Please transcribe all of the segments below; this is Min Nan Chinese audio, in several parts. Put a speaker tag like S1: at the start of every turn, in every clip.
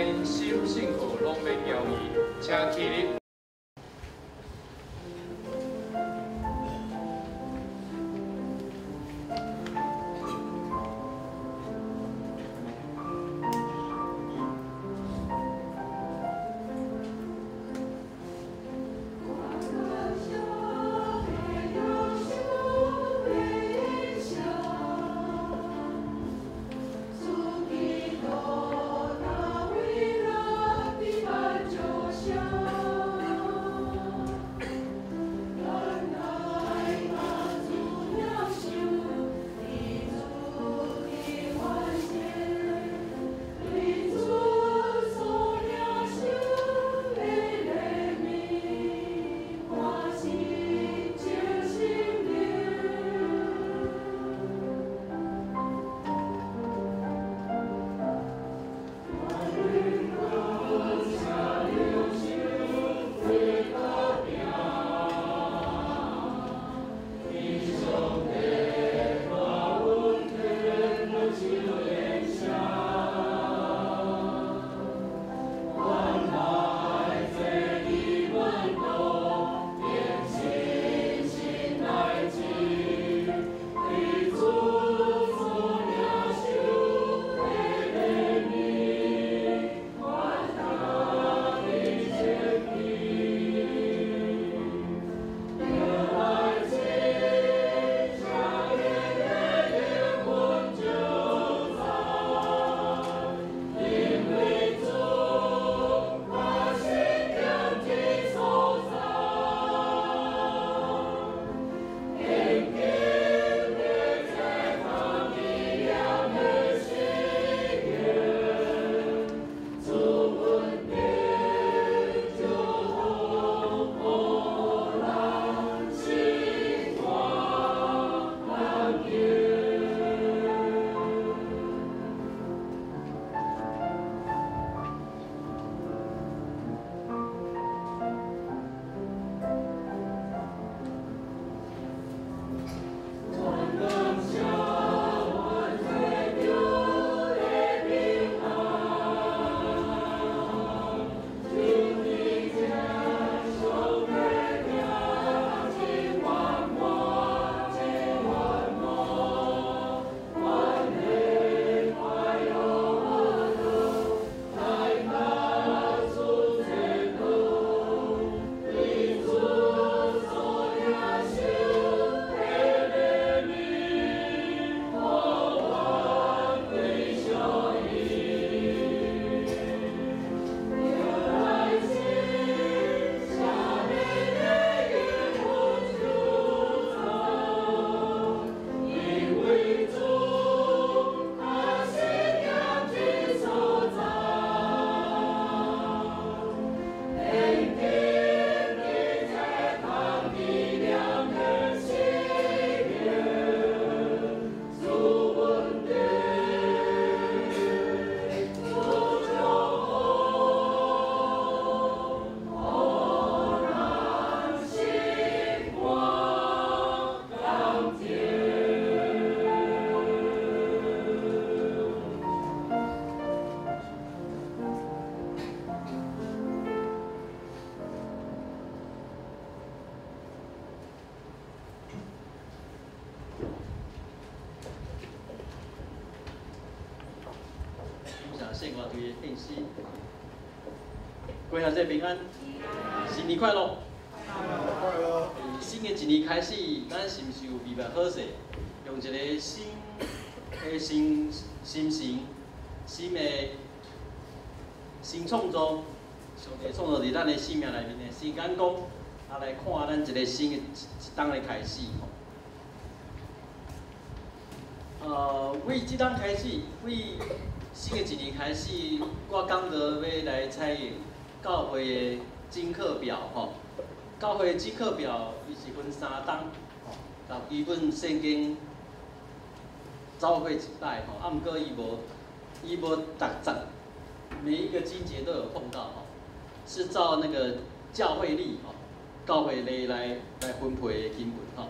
S1: 连收信号攏欲交伊，请起立。
S2: 各位兄弟平安，新年快樂！
S3: 快樂！
S2: 新的一年開始，咱是毋是有預備好勢，用一個新的新心情、新的新創造，上帝創造佇咱的生命內面的新眼光，啊來看咱一個新的一冬的開始。為這冬開始，為新的一年開始，我講到欲來採用教會的真課表吼。教會的真課表，伊是分三冬，吼，共基本聖經走過一擺吼。啊，毋過伊無逐節，每一個經節都有碰到吼，是照那個教會曆吼，教會曆來分配的經文吼。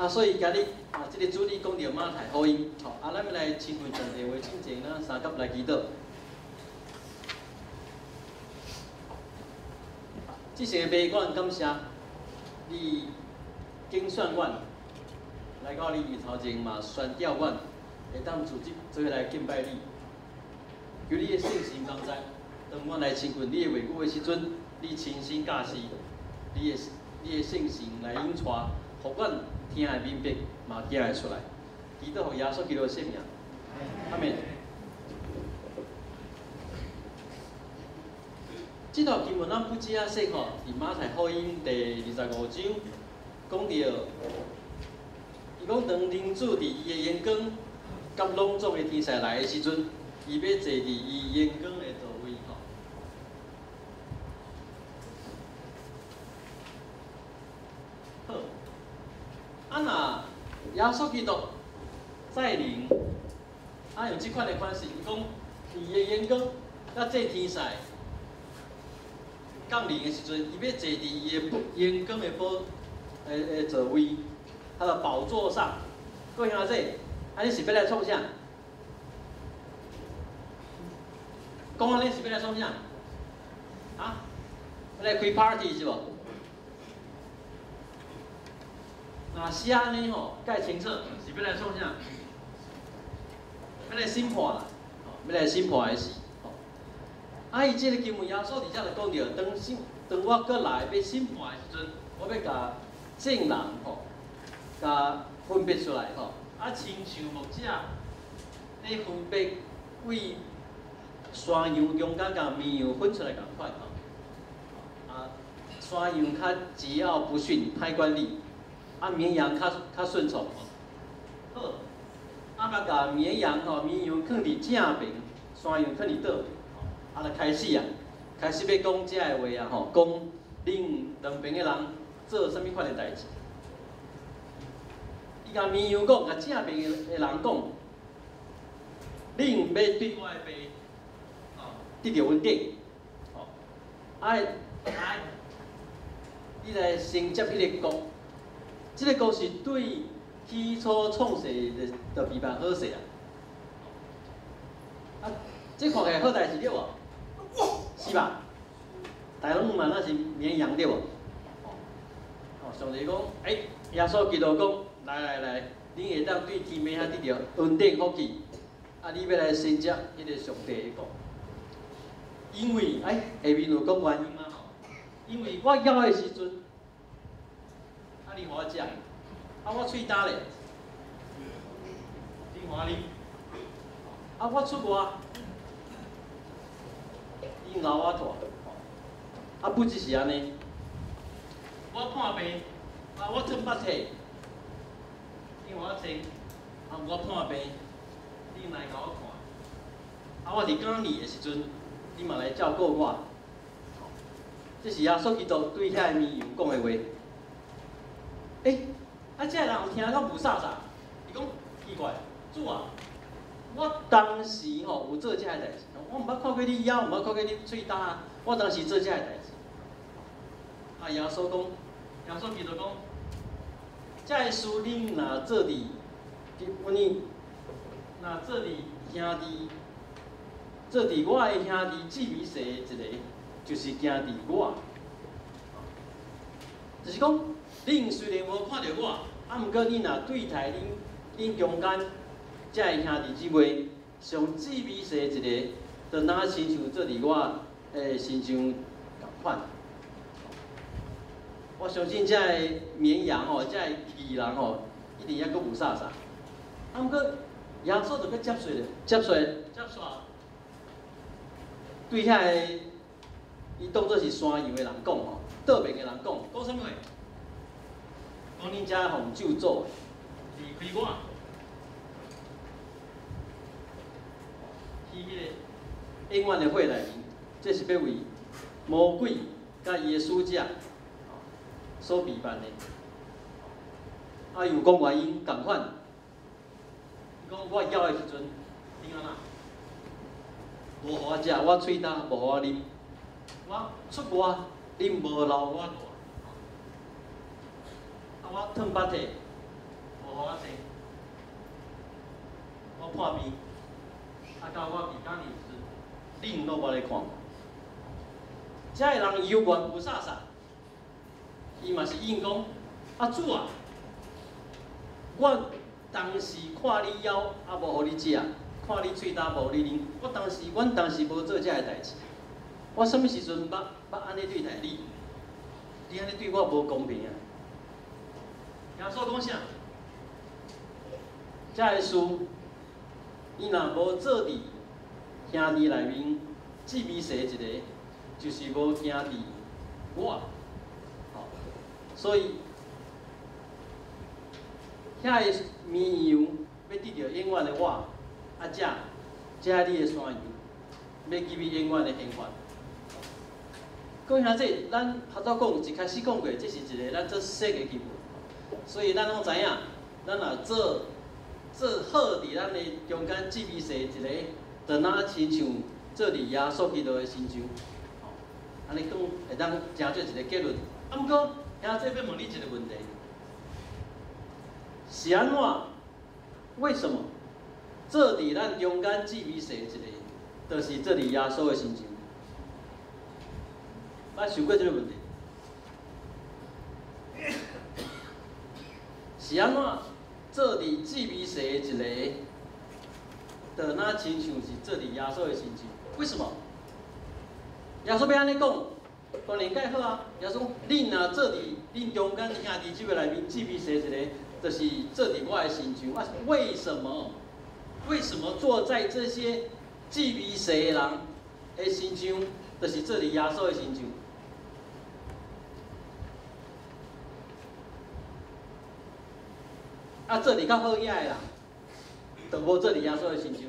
S2: 啊，所以今日啊，這個主日講著馬太福音，吼，啊，咱欲來親近上帝話進前，咱相佮來祈禱。至聖的父，阮感謝你揀選阮來到你面頭前，嘛宣召阮會當組織做伙來敬拜你。求你的聖神同在，當阮來親近你的話語的時陣，你親身教示，你的聖神來引帶，予阮聽會明白，嘛行會出來。祈禱奉耶穌基督的聖名，阿們。這段經文咱不止仔說吼，佇馬太福音第25章講著，伊講當人子佇伊的榮光佮攏總的天使來的時陣，伊欲坐佇伊榮光的座位吼。好，啊若耶穌基督再臨，啊用這款的款式，伊講伊的榮光佮這天使降臨的時陣，伊欲坐佇伊的榮光的寶的座位，他的寶座上。各位兄弟，啊你是欲來創啥？講按呢是欲來創啥？啊？欲來開 party 是無？若寫按呢吼，蓋清楚是欲來創啥？欲來審判啦，欲來審判的事。啊！伊這个經文耶穌佇遮就講著，當審當我閣來欲審判的時陣，我欲共正人吼，共分別出來吼。啊，親像牧者咧分別為山羊中間共綿羊分出來仝款吼。啊，山羊較桀驁不馴，歹管理；啊，綿羊較順從吼。好，啊，共綿羊吼，綿羊囥佇正邊，山羊囥佇倒邊。啊，就開始啊，開始欲講這个話啊吼，講恁兩邊的人做啥物款的代誌。伊共綿羊講，共正邊的人講，恁欲對我的爸，吼，得著恩典，吼，啊，來，你來承接彼个國，這个國是對起初創世就預辦好勢啊。啊，這看起來好代誌對無？是吧？大家攏嘛，咱是綿羊對無？哦，上帝講，欸，耶穌基督講，來來來，恁會當對天父遐得著恩典福氣，啊，你欲來承接彼个上帝的國。因為，欸，下面有講原因嗎？因為我枵的時陣，啊，你予我食，啊，我喙焦咧，你予我啉，啊，我出外。𪜶留我蹛，啊，不只是按呢，我破病，啊，我褪腹體，𪜶予我穿，啊，我破病，恁來共我看，啊，我佇監獄的時陣，恁嘛來照顧我，這是耶穌基督對遐个綿羊講的話。欸，啊，這个人有聽講霧煞煞，伊講奇怪，主啊，我當時吼有做這个代誌，我毋捌看過你枵，毋捌看過你喙焦啊！我當時做這个代誌。啊，耶穌講，耶穌基督講，這个事恁若做佇，阮若做佇兄弟，做佇我的兄弟姊妹細的一个，就是行佇我。就是講，恁雖然無看著我，啊，毋過恁若對待恁中間這个兄弟姊妹，上姊妹細一个，就若親像做佇我的身上仝款。我相信這个綿羊吼，這个義人吼，一定猶閣霧煞煞。啊，毋過耶穌就閣接續咧，接續接續，對遐个伊當做是山羊的人講吼，倒邊的人講，講啥物話？講恁遮奉咒詛，離開我，去彼个永遠的火內面，這是欲為魔鬼佮伊的使者所備辦的。啊，伊有講原因，仝款。伊講我枵的時陣，恁按怎？無予我食，我喙焦，無予我啉。我出外，恁無留我蹛。啊，我褪腹體，無予我穿。我破病，啊，到我恁攏無咧看。這个人猶原霧煞煞，伊嘛是應講：啊主啊，我當時看你枵，啊無予你食；看你喙焦，無予你啉。我當時，阮當時無做這个代誌。我啥物時陣捌捌按呢對待你？你按呢對我無公平啊！耶穌講啥？這个事，伊若無做佇兄弟內面，至微細一個，就是無行佇我。吼，所以遐个綿羊欲得著永遠的活，啊，這這你的山羊欲入去永遠的刑罰。各位兄弟，咱頭拄講一開始講過，這是一个咱做小的經文，所以咱攏知影，咱若做做好佇咱的中間至微細一个，就若親像做佇耶穌基督的身上，吼，按呢講會當成做一个結論。啊，毋過兄弟欲問你一个問題：是按怎？為什麼做佇咱中間至微細一个，就是做佇耶穌的身上？捌想過這个問題？是按怎做佇至微細的一个，就若親像是做佇耶穌的身上？為什麼？耶穌欲按呢講，當然蓋好啊。耶穌講：恁若做佇恁中間兄弟姊妹內面至微細一个，就是做佇我的身上。啊，為什麼？為什麼坐在這些至微細的人的身上，就是做佇耶穌的身上？啊，做佇較好額的人，就無做佇耶穌的身上。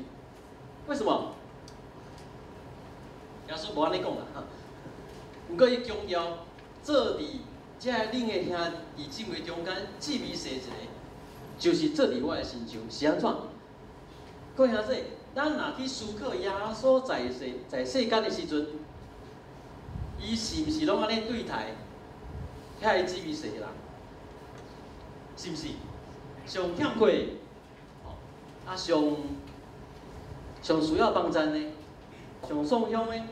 S2: 為什麼？耶穌無按呢講啦，毋過伊強調做佇這恁的兄弟姊妹中間至微細一個，就是做佇我的身上，是按怎？各位兄弟，咱若去思考耶穌在世在世間的時陣，伊是毋是攏按呢對待遐个至微細的人？是毋是？上欠缺，啊上上需要幫贊的，上送鄉的，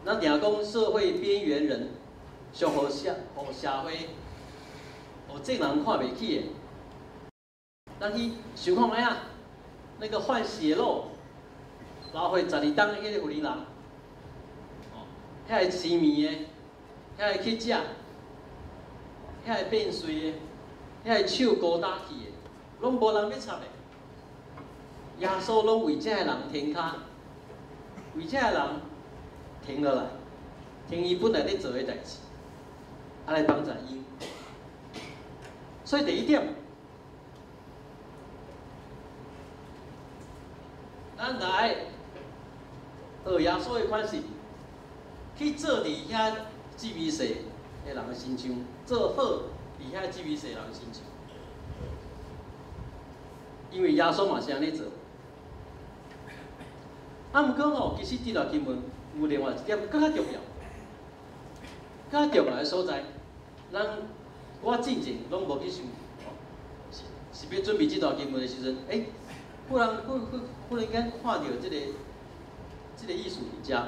S2: 咱定講社會邊緣人，上予社予社會予眾人看袂起的，咱去想看覓啊？那個患血漏、老歲12冬的彼个婦人，哦，遐個痴迷的，遐个乞食，遐個變媠的，遐個手孤單去的，攏無人欲插的。耶穌攏為這个人停跤，為這個人停落來，停伊本來咧做的代誌，啊來幫助𪜶。所以第一點，咱來學耶穌的款式，去做佇遐至微細的人的身上，做好佇遐至微細的人身上，因為耶穌嘛是按呢做。啊，毋過吼，其實這段經文有另外一點閣較重要，閣較重要的所在，咱我進前攏無去想，是是欲準備這段經文的時陣，欸，忽然忽忽忽然間看著這個意思佇遮。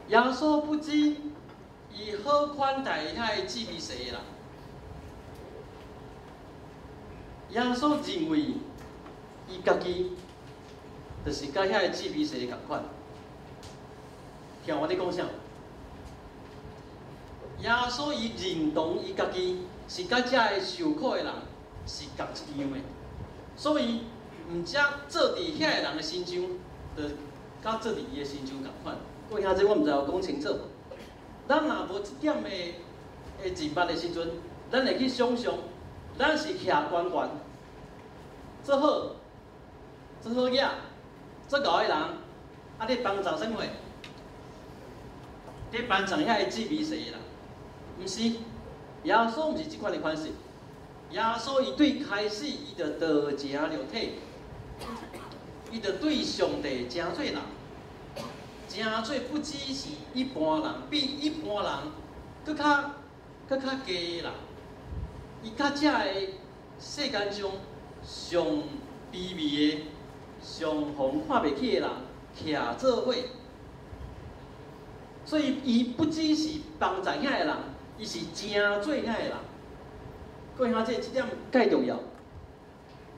S2: 耶穌不止伊好款待遐个至微細的人，耶穌認為伊家己就是佮遐个至微細的仝款。聽我咧講啥？耶穌伊認同伊家己是佮遮个受苦的人是仝一樣的，所以毋只做佇遐個人的身上，就佮做佇伊的身上仝款。各位兄弟，我毋知有講清楚無？咱若無這點的的認捌的時陣，咱會去想像，咱是徛懸懸，做好，做好額，做𠢕的人，啊，咧幫助啥物貨？咧幫助遐个至微細的人，毋是，耶穌毋是這款的款式。耶穌伊對開始，伊就道成肉體，伊就對上帝成做人，成做不只是一般人，比一般人閣較閣較低的人。伊佮這个世間上上卑微的、上予人看袂起的人，徛做伙。所以，伊不只是幫助遐个人，伊是成做遐个人。各位兄弟，這點蓋重要。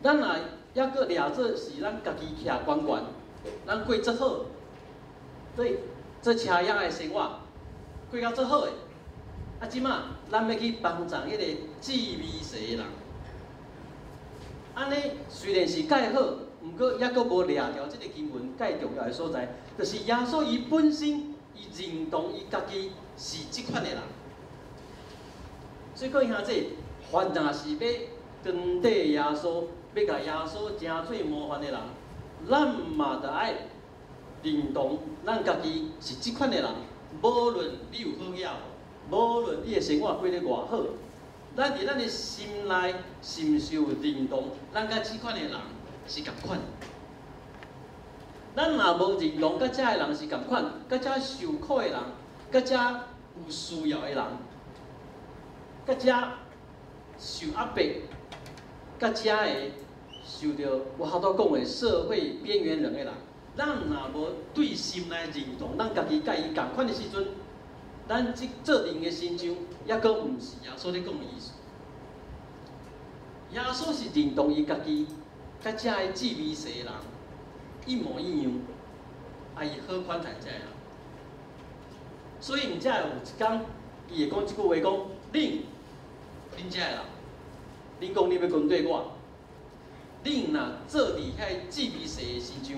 S2: 咱若猶閣掠做是咱家己徛懸懸，咱過足好，對，做車仔的生活過甲足好的。啊，這馬咱欲去幫助彼個志微細的人，按呢雖然是蓋好，毋過猶閣無掠著這个經文蓋重要的所在，就是耶穌伊本身，伊認同伊家己是這款的人。所以各位兄弟，凡若是欲跟綴耶穌，欲共耶穌成做模範的人，咱嘛著愛認同咱家己是這款的人。無論你有好額無，無論你的生活過得偌好，咱佇咱的心內是毋是有認同，咱佮這款的人是仝款？咱若無認同，佮這个人是仝款，佮這受苦的人，佮這有需要的人，佮這受壓迫，佮這个受著我頭拄講的社會邊緣人的人，咱若無對心內認同，咱家己佮伊仝款的時陣，咱這做人的身像，猶閣毋是耶穌咧講的意思。耶穌是認同伊家己，佮這个志微細的人一模一樣，啊，伊好款待這个人。所以，毋才會有一工，伊會講這句話講：恁，恁這个人，恁講恁欲跟綴我，恁若做佇遐个志微細的身上，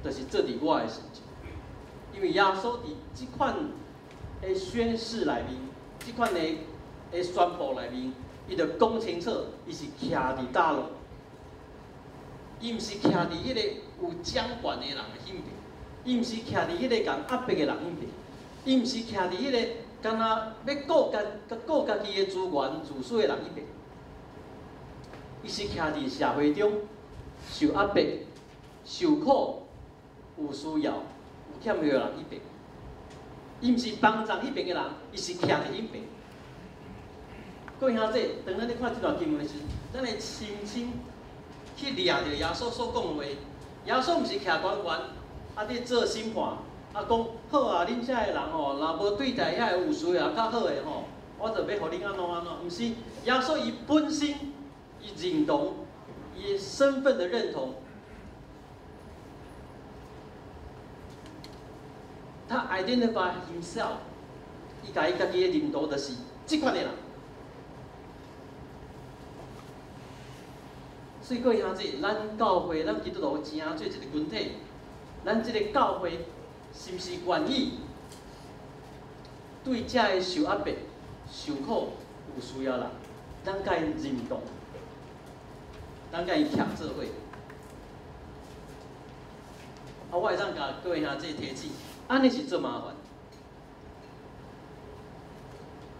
S2: 就是做佇我的身上。因為耶穌佇這款的宣誓內面，這款的宣布內面，伊就講清楚，伊是徛佇佗落，伊毋是徛佇彼個有掌權的人的彼邊，伊毋是徛佇彼個共壓迫的人彼邊，伊毋是徛佇彼個敢若欲顧家己的資源、自私的人彼邊，伊是徛佇社會中受壓迫、受苦、有需要、有欠的人彼邊。伊毋是幫助彼邊的人，伊是徛佇彼邊。各位兄弟，當咱咧看這段經文的時，咱會深深去掠著耶穌所講的話。耶穌毋是徛懸懸，啊，佇做審判，啊，講好啊，恁遮的人吼，若無對待遐个有需要較好的吼，我就欲予恁按怎按怎。毋是，耶穌伊本身，伊認同，伊身份的認同，他 identify himself，伊共伊家己的認同就是這款的人。所以各位兄弟，咱教會，咱基督徒成做一個群體，咱這個教會是毋是願意對這个受壓迫、受苦、有需要人，咱共伊認同，咱共伊徛做伙。啊，我會當共各位兄弟提醒，按呢是足麻煩。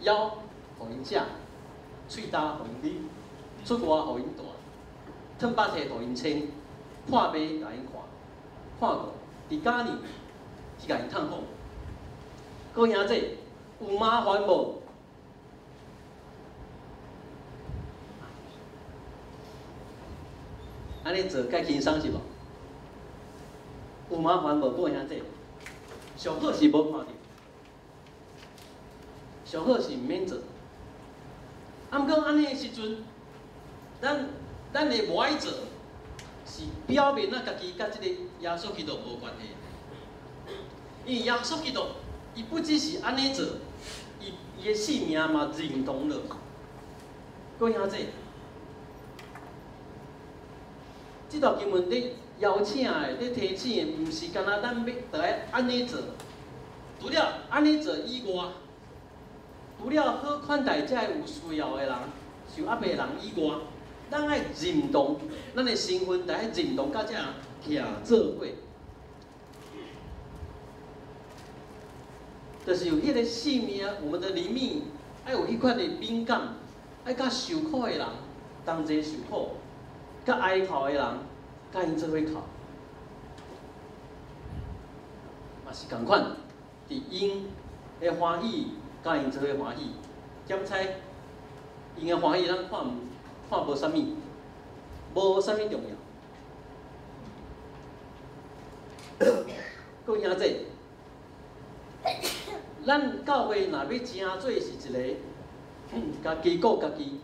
S2: 枵，予𪜶食；喙焦，予𪜶啉；出外，予𪜶蹛；褪腹體，予𪜶穿；破病，共𪜶看；看過，佇監裡去共𪜶探訪。各位兄弟，有麻煩無？按呢做較輕鬆是無？有麻煩無？各位兄弟，上好是無看著，上好是毋免做。啊，毋過按呢的時陣，咱的無愛做，是表明咱家己佮這个耶穌基督無關係。因為耶穌基督，伊不只是按呢做，伊的性命嘛認同了。各位兄弟，這段經文咧邀請的、咧提醒的，毋是干焦咱欲著愛按呢做。除了按呢做以外，除了好款待這个有需要的人、受壓迫的人以外，咱愛認同，咱的身份著愛認同佮這人徛做伙，就是有彼个性命，我們的靈命愛有彼款的敏感，愛佮受苦的人同齊受苦，佮哀哭的人佮𪜶做伙哭，嘛是仝款，佇𪜶的歡喜，佮𪜶做伙歡喜。檢猜𪜶的歡喜，咱看毋看無啥物，無啥物重要。各位兄弟，咱教會若欲成做是一个，家己顧家己，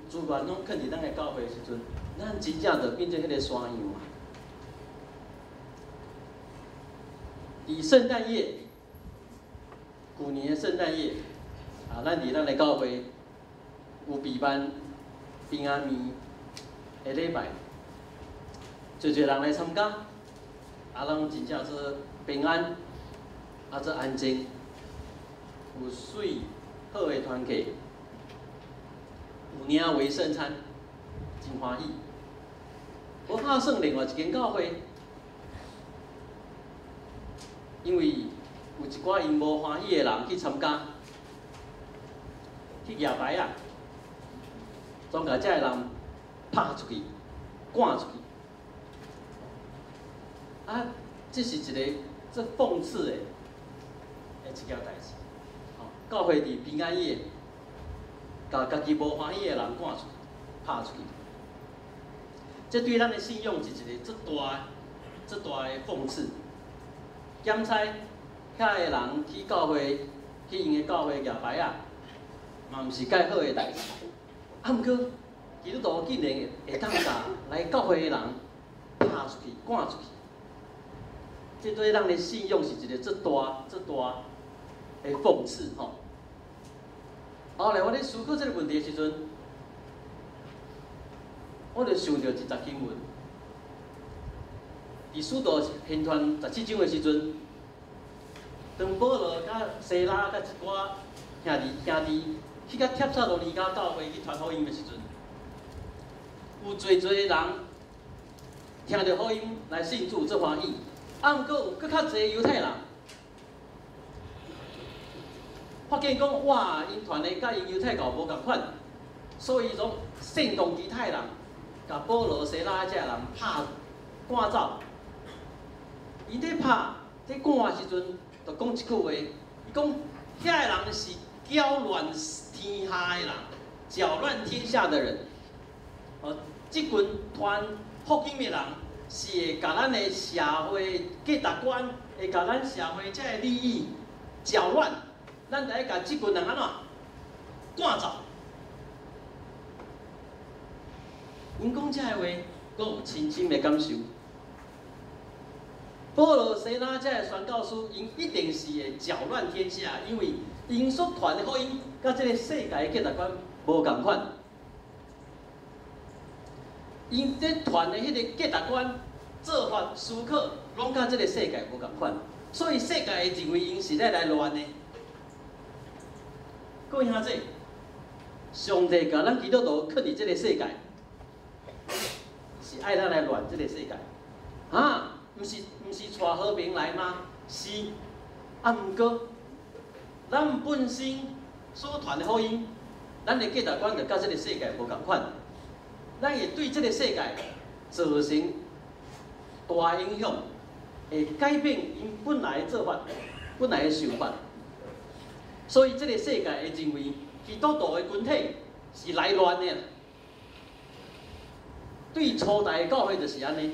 S2: 資源攏囥佇咱的教會的時陣，咱真正就變做彼个山羊啊！佇聖誕夜，舊年的聖誕夜，啊，咱佇咱的教會有備辦平安暝的禮拜，濟濟人來參加，啊，攏真正做平安，啊，做安靜，有媠好的團契，有領維聖餐，真歡喜。無拍算另外一間教會，因為有一寡𪜶無歡喜的人去參加，去舉牌仔，總共遮的人拍出去，趕出去。啊，這是一个足諷刺的一件代誌。教會佇平安夜，共家己無歡喜的人趕出去，拍出去。這對咱的信仰是一个足大、足大的諷刺。檢猜遐个人去教會，去𪜶的教會舉牌仔，嘛毋是蓋好的代誌。啊，毋過基督徒竟然會當共來教會的人拍出去、趕出去，這對咱的信仰是一个足大、足大的諷刺吼。後來我咧思考這个問題的時陣，我就想著一節經文，佇使徒行傳17章的時陣，當保羅佮西拉佮一寡兄弟兄弟去到帖撒羅尼迦教會去傳福音的時陣，有濟濟人聽著福音來信主，足歡喜。啊，毋過有閣較濟猶太人發現講，哇，𪜶傳的佮𪜶猶太教無仝款，所以總煽動其他人，共保羅、西拉這人拍趕走。伊咧拍、咧趕的時陣，就講一句話，伊講遐个人是攪亂天下的人，攪亂天下的人。哦，這群傳福音的人是會共咱的社會價值觀，會共咱社會這个利益攪亂，咱就愛共這群人按怎趕走。𪜶講這个話，我有深深的感受。保羅、西拉這个宣教師，𪜶一定是會攪亂天下，因為𪜶所傳的福音，佮這个世界的價值觀無仝款。𪜶咧傳的彼个價值觀、做法、思考，攏佮這个世界無仝款，所以世界會認為𪜶是咧來亂的。各位兄弟，上帝共咱基督徒囥佇這个世界，是愛咱來亂這个世界，啊？毋是帶和平來嗎？是，啊，毋過，咱本身所傳的福音，咱的價值觀就佮這个世界無仝款，咱會對這个世界造成大影響，會改變𪜶本來的做法、本來的想法。所以這个世界會認為基督徒的群體是來亂的。對初代的教會就是按呢。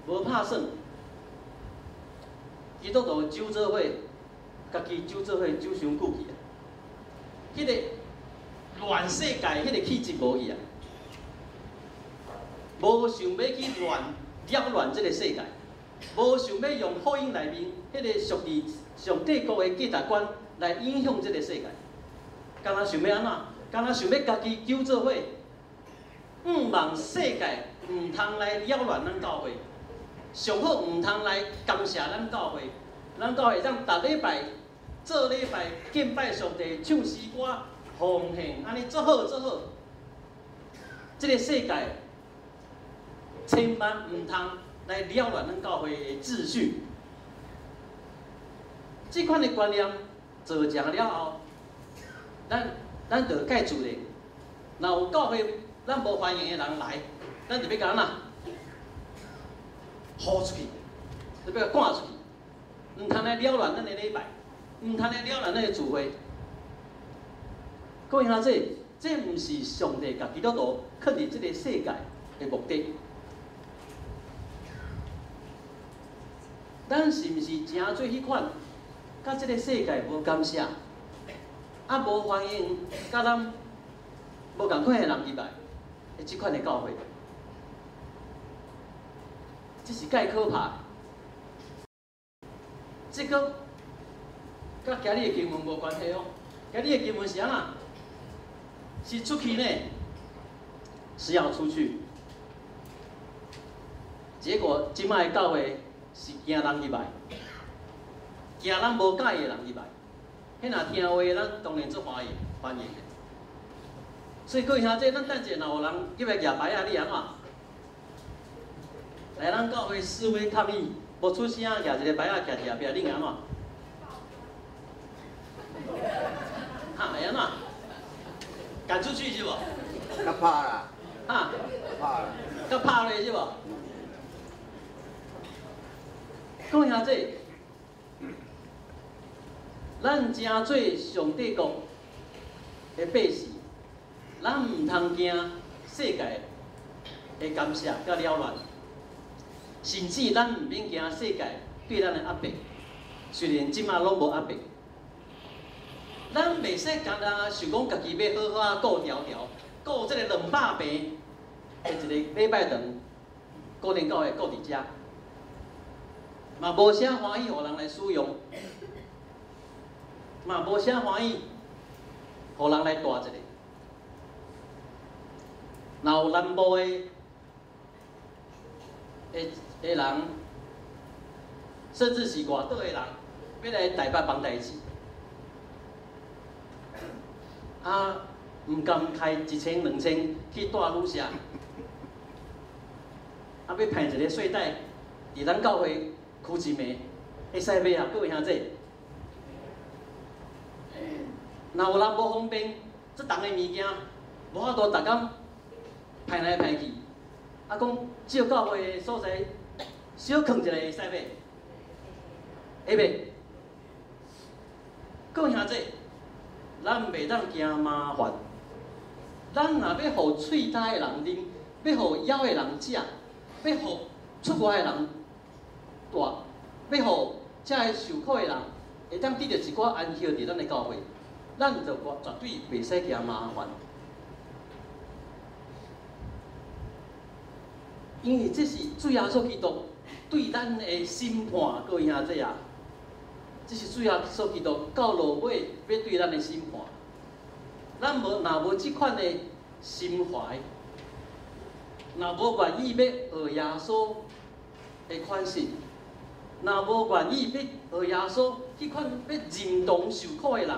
S2: 無拍算，基督徒酒做伙，家己酒做伙酒傷久去啊！彼个亂世界，彼个氣質無去啊！無想欲去亂擾亂這个世界，無想欲用福音內面彼个屬地上帝國的價值觀來影響這个世界，敢若想欲按怎？敢若想欲家己酒做伙，向望世界毋通來擾亂咱教會。上好毋通來干涉咱教會，咱教會當逐禮拜做禮拜敬拜上帝、唱詩歌、奉獻，按呢足好足好。這个世界千萬毋通來擾亂咱教會的秩序。這款的觀念造成了後，咱就蓋自然。若有教會咱無歡迎的人來，咱就欲共按怎？呼出去，就欲共趕出去，毋通來擾亂咱的禮拜，毋通來擾亂咱的聚會。各位兄弟，這毋是上帝共基督徒囥佇這个世界的目的。咱是毋是成做彼款，佮這个世界無感謝，啊無歡迎佮咱無仝款的人入來的這款的教會？這是蓋可怕。這個佮今日的經文無關係哦。今日的經文是按怎？是出去呢，是要出去。結果這擺的教會是驚人入來，驚咱無佮意的人入來。彼若聽話，咱當然足歡迎歡迎的。所以各位兄弟，咱等者若有人入來舉牌仔，你按怎？來咱教會示威抗議，無出聲，舉一個牌仔徛佇後壁，你按怎？哈，會按怎？趕出去是無？
S3: 共拍啦！
S2: 哈？
S3: 拍啦！
S2: 共拍落是無？各位兄弟，咱成做上帝國的百姓，咱毋通驚世界的干涉佮擾亂，甚至咱毋免驚世界對咱的壓迫。雖然這馬攏無壓迫，咱袂使干焦想講家己欲好好仔顧條條，顧這個200坪的一个禮拜堂，固定教會顧佇遮，嘛無啥歡喜予人來使用，嘛無啥歡喜予人來蹛一下。若有南部的人，甚至是外島的人，欲來台北辦代誌，啊，毋甘開10002000去蹛旅社，啊，欲派一个細袋佇咱教會跍一暝，會使袂啊？各位兄弟，若有人無方便，這重的物件，無法度逐工派來派去，啊，講借教會的所在小囥一下會使袂？會袂？各位兄弟，咱袂當驚麻煩。咱若欲予喙焦的人啉，欲予枵的人食，欲予出外的人蹛，欲予遮个受苦的人會當得著一寡安息佇咱的教會，咱就絕對袂使驚麻煩。因為這是主耶穌基督對咱的審判，各位兄弟啊，這是主耶穌基督到落尾欲對咱的審判。咱無若無這款的心懷，若無願意欲學耶穌的款式，若無願意欲學耶穌彼款欲認同受苦的人，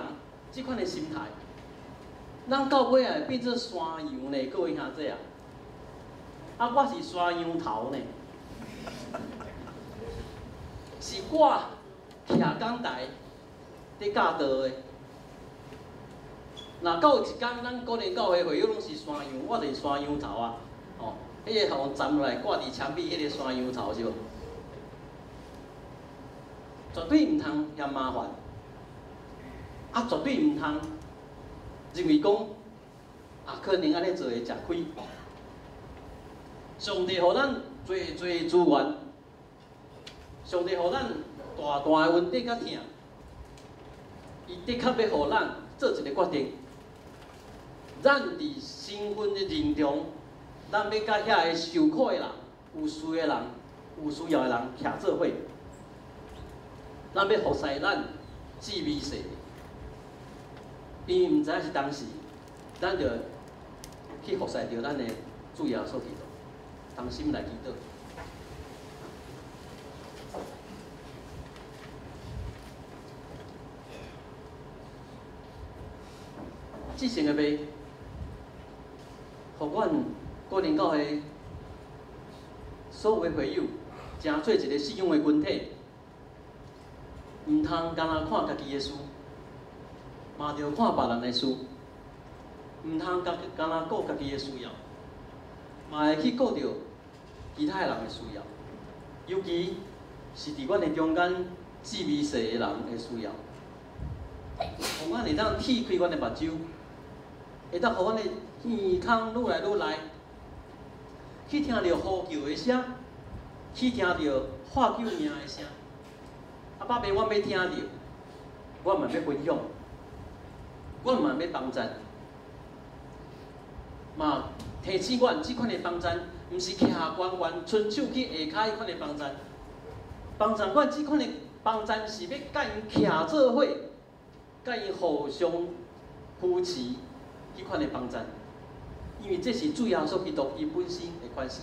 S2: 這款的心態，咱到尾會變做山羊呢，各位兄弟啊！啊，我是山羊頭呢，是我徛講台佇教導的。若到有一工，咱古年教會會友攏是山羊，我就是山羊頭啊！哦，彼个予人粘落來掛佇牆壁，彼个山羊頭是無？絕對毋通嫌麻煩，啊，絕對毋通認為講啊，可能按呢做會食虧。上帝予咱濟濟資源，上帝予咱大大的恩典佮疼，伊的確欲予咱做一个決定。咱佇身份的認同，咱欲佮遐个受苦的人、有需的人、有需要的人徛做伙，咱欲服侍咱至微細的，因為毋知影是當時，咱就去服侍著咱的主耶穌基督。同心來祈禱。至聖的父，予阮個人教會所有的會友，成做一个信仰的群體，毋通干焦看家己的事，嘛著看別人的事，毋通干焦顧家己的需要，嘛會去顧著其他的人的需要，尤其是佇阮的中間至微細的人的需要，予阮會當鐵開阮的目睭，會當予阮的耳孔愈來愈利，去聽著呼叫的聲，去聽著喊救命的聲。啊，爸爸，阮欲聽著，阮嘛欲分享，阮嘛欲幫贊，嘛提醒阮這款的幫贊，毋是徛懸懸，伸手去下跤彼款的幫贊，幫贊阮這款的幫贊是欲佮𪜶徛做伙，佮𪜶互相扶持，彼款的幫贊，因為這是主耶穌基督伊本身的款式。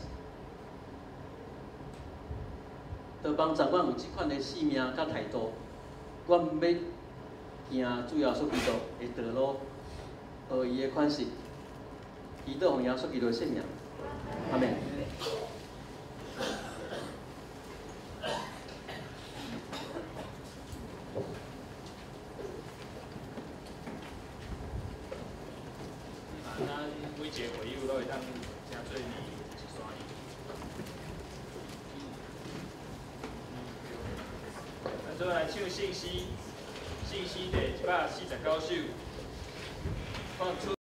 S2: 就幫贊阮有這款的生命佮態度，阮欲行主耶穌基督的道路，學伊的款式，祈禱奉耶穌基督的聖名，阿們。
S1: 咱每一个會友攏會當誠做呢一山咱做來唱聖詩，聖詩第149首，看出。